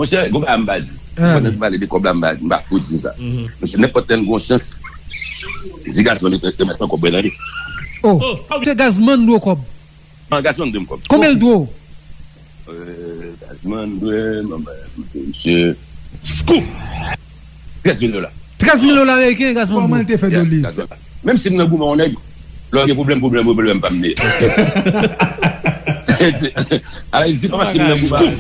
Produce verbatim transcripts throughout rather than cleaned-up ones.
Mesye, gon bagay m pa di. Pandan nou pale de kòb la, m pa, m pa pou di sa. Mesye, nenpòt lè n gon chans, di Gazman li te met yon kòb mwen nan li. Oh, oh, ok. Mesye Gazman dwe w kòb. An, Gazman dwe m kòb. Konbyen l dwe w? Euh, Gazman dwe m, mesye. Scoop! Trèz mil dola. Trèz mil dola ameriken, Gazman dwe w. Kòman l te fè dwe li? Menm si m nan goumen yon nèg, lè w gen pwoblèm, pwoblèm, pwoblèm, pa m ye. Ala, di kòman si m nan goumen.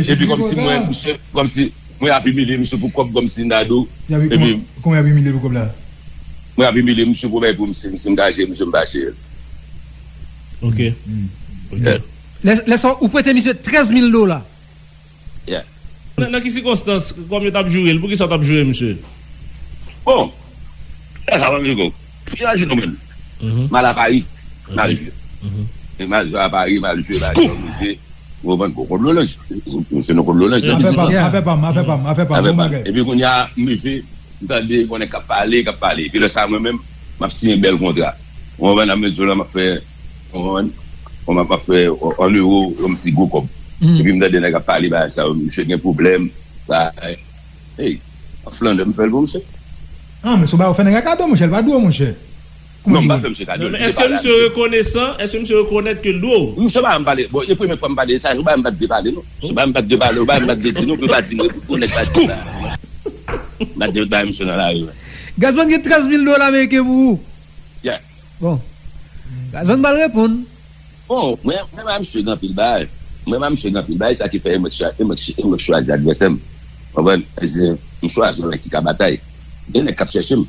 Epi kòmsi mwen, misye, kòmsi mwen ap imilye misye pou kòb, kòmsi m ta di w. Epi kòman y ap imilye pou kòb la? Mwen ap imilye misye pou bay pou misye, misye m ta jere, misye m pa jere. Ok. Lè, lè sa, ou prete misye trèz mil dola. Yeah. Nan, nan ki sikonstans, kòm yo t ap joure l, poukisa yo t ap joure misye? Bon, sa, sa pa vle gon. Pi a jounen mwen. M al a Pari, m al jwe. E m al jwe a Pari, m al jwe, m al jwe, m al jwe. Ou konprann, gon kòb lolaj. Misye nan kòb lolaj. Afè pa m, afè pa m, afè pa m, afè pa m, bon bagay. Epi kounye a, m rive, m tande gon nèg k ap pale, k ap pale. Epi lè sa, mwen menm, m ap siyen bèl kontra. Ou konprann, nan medyo la, m ap fè, ou konprann, m ap fè an ewo, yon ti gwo kòb. Epi m tande nèg ap pale bagay sa yo, misye gen pwoblèm, bagay. Hey, an flannè m fè l pou misye. Ah, men se w ba yo fè nèg la kado, monchè, l pa dwe w, monchè. Non, m pa fè misye kado. Men èske misye rekonesan? Èske misye rekonèt ke l dwe w? Misye ba m pale. Bon, e premye fwa m pale de sa, ou ba m bat de pale, non. Ou ba m bat de pale, ou ba m bat de di, non, pou pa di, non, pou nèg pa di sa. M bat de ba misye nan lari, wi. Gazman gen trèz mil dola ameriken pou ou. Yeah. Bon. Gazman pral reponn. Bon, mwen, mwen ba misye gen anpil bagay. Mwen ba misye gen anpil bagay, sa ki fè e mwen k chwa-, e mwen k ch-, e mwen k chwazi advèsè m. Konprann? E se, m chwazi yon nèg ki ka batay. Gen nèg k ap chèche m.